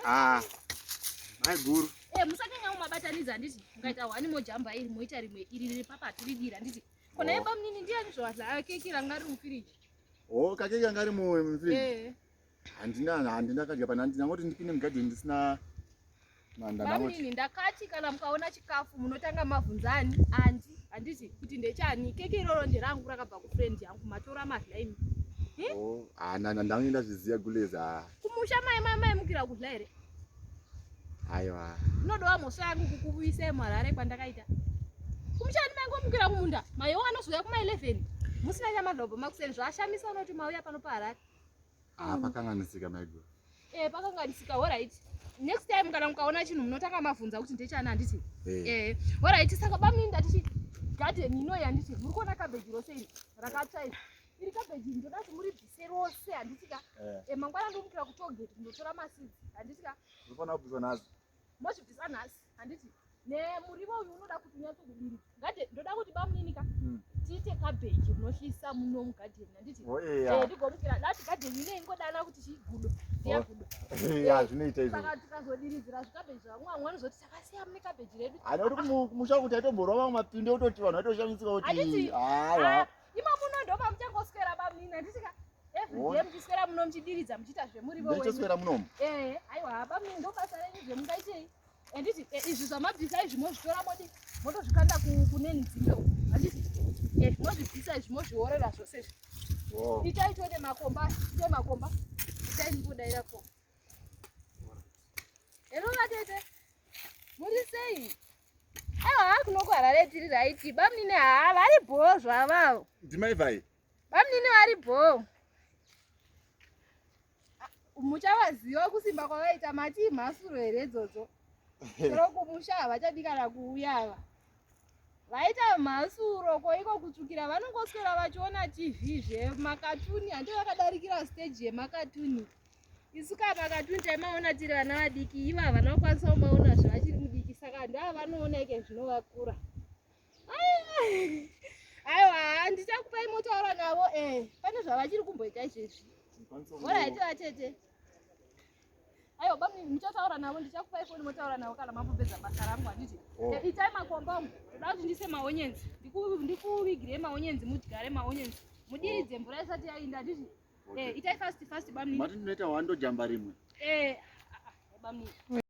Ah. Mai guru. Eh, musanyanya kumabatanidza handiti mukaita hwani mojamba iri moita rimwe iri riri papa tiridira handiti kona Oh. yeba munini ndiyani zvowadla keki ranga riri mufiriji. Oh, kakeki kanga ari mufiriji. Eh. Handina kadya pana handina ngoti ndipinde mugadheni ndisina Bamnini ndakati kana mukaona chikafu munotanga mavhunzani andi handiti kuti ndechani keke iroro nderangu rakabva kufriend yangu matora madla imi. Oh, ah na ndange ndazviziya guleza. Ah. Kumusha mai mai mai mukira kudla here? Aiwa. Unodowa mhosva yangu kukuvuyisai muHarare kwandakaita. Kumusha ani maingomukira kumunda maiwo anozouya kuma 11 musina chamadlobo makuseni zvashamisa unoti mauya pano paHarare. Ah, pakanganisika maiguru. Eh, pakanganisika alright. Next time kana mukaona chinhu munotanga mavhunza kuti ndechani handiti? Eh. Eh, alright saka bamnini ndati garden inoyi handiti muri kuona cabbage rose iri rakatsva iri. Iri cabbage iri ndoda kuti muribvise rose handiti ka? Eh. Eh, mangwana ndomukira kutollgate kundotora maseeds handiti ka? Unofanira kubvisa nhasi. Mozvibvisa nhasi handiti? Nemuriwo uyu unoda kuti unyatsokudiridzwa. Garden ndoda kuti bamunini ka tiite cabbage rinohlisa muno mugarden handiti? Oh, eh, ya. Eh, ndigomukira dati garden ine ingodana kuti chigudo ndiya Oh. gudo. Ya, zvinoita izvo. Saka tikazodiridzira zvikabheji zvamwe vamwe vanozoti takasiya mune kabheji redu. Ana kuti kumusha kuti aitomborwa mamwe mapindu ekutoti vanhu vaitoshamisika kuti Handiti? haiwa. Ah, imo muno ndo pamuchangoswera bamunini handiti ka? Every Oh. day muchiswera muno muchidiridza muchiita zvemuriwo wenyu. Ndechoswera munomu. Eh, aiwa bamunini ndo basa renyu zvemungaitei. Handiti eh, izvi zvamabvisa izvi mozvitora modi motozvikanda kune nzimbe uko. Handiti? Eh, mozvibvisa izvi mozviorera zvose izvi. Oh. Itai tione makomba, itai makomba. Itai ndikudaira ko. Hello vatete. Muri sei? Aiwa haa kuno kuHarare tiri right. Bamunini haa vari bhoo zvavavo. Ndimai vai. Bamunini vari bhoo. Ah, Muchavaziva kusimba kwavaita mati imhasuro here idzodzo. Chero kumusha havachadi kana kuuya ava. Vaita mhasuro ko iko kutsvukira vanongoswera vachiona TV zvemakatuni handi vakadarikira stage yemakatuni. Isu ka makatuni taimaona tiri vana vadiki ivo havana kukwanisa kumaona zvavachiri mudiki saka ndava vanoona ike zvinovakura. Aiwa ndichakupai motaura navo eh pane zvavachiri kumboita izvezvi. Alright vatete. Aiwa bamnini muchataura navo ndichakupai foni motaura navo kana mambopedza basa rangu handiti. Oh. Eh, Itai makomba umu. Ndoda kuti ndiise maonyenzi. Ndikuvigirei maonyenzi mudyare maonyenzi. Mudiridze mvura isati yainda handiti. Okay. Eh, itai fast fast bamnini. Mati ndinoita wandojamba rimwe. Eh, ah, ah, bamnini.